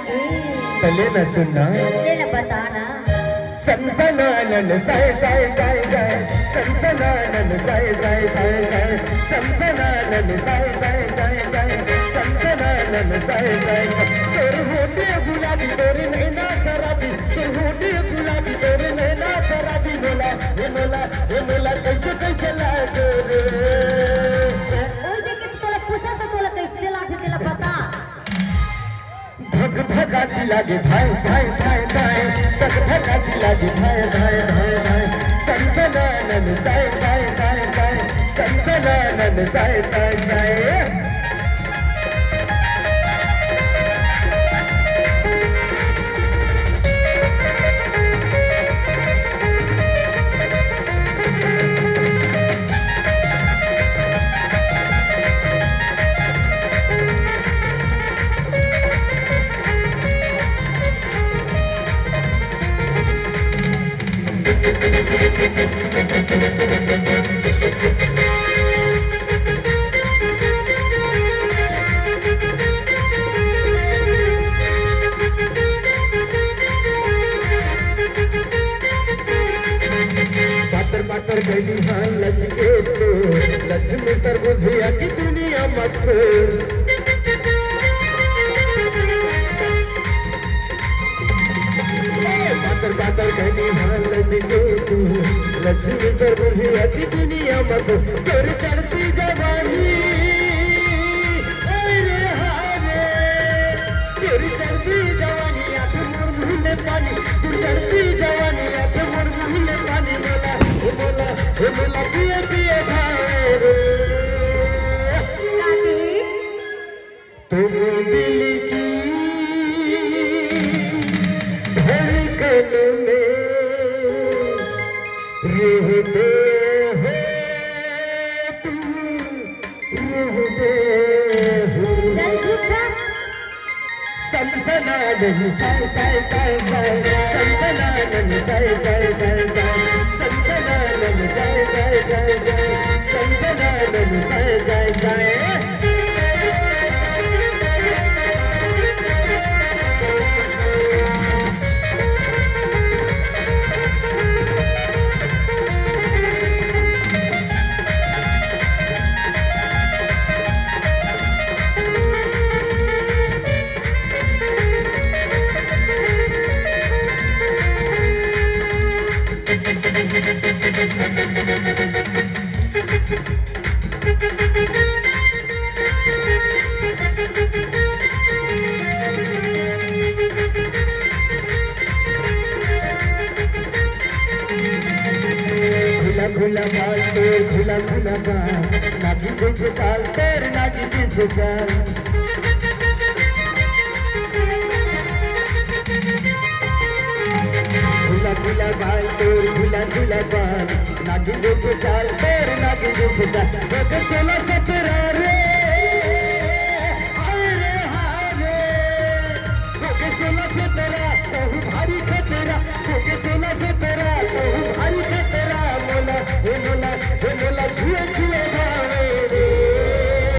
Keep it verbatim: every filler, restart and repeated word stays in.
तो ले ना, सुन ना। ले ना, बता ना। सनसनानन साय साय साय साय, सनसनानन साय साय साय साय, सनसनानन साय साय साय साय, सनसनानन साय साय साय। तोर होठे गुलाबी, तोर नैना शराबी, तोर होठे गुलाबी, तोर नैना शराबी। मोला, हे मोला, हे मोला, कैसे, कैसे लागे रे? ओए देख के तोला पूछा तो तोला कैसे लागे, तेला बता। धक धक आसी लागे धाय धाय धाय धाय, धक धक आसी लागे धाय धाय धाय धाय। सनसनानन साय साय साय साय, सनसनानन साय साय साय। पातर पातर गली हाँ लचके तो, लक्ष्मी सरगुजिया की दुनिया मशहूर। पातर पातर गली हाँ लचके तो, लक्ष्मी सरगुजिया की दुनिया मशहूर। तोर चढ़ती जवानी, ओए रे हाँ रे, तोर चढ़ती जवानी आके मोर मुँह ले पानी, तोर चढ़ती जवानी आके मोर मुँह ले पानी। मोला, हे मोला, हे मोला, पिए पिए खाए रे। तुम दिल की धड़कन में रहते हो तुम, रहते हो। चल झूठा। सनसनानन साय साय साय साय, सनसनानन साय साय साय साय, सनसनानन साय साय साय साय, सनसनानन साय साय साय। खुला खुला बाल तोर, खुला खुला बाल, नागिन जैसे चाल तोर, नागिन जैसे चाल। खुला खुला बाल तोर, खुला खुला बाल, नागिन जैसे चाल तोर, नागिन जैसे चाल। होके सोला सतरा रे, हाय रे हाय रे। होके सोला सतरा, कहूँ भारी खतरा। होके सोला सतरा, कहूँ भारी खतरा। मोला, हे मोला, हे मोला, छुए छुए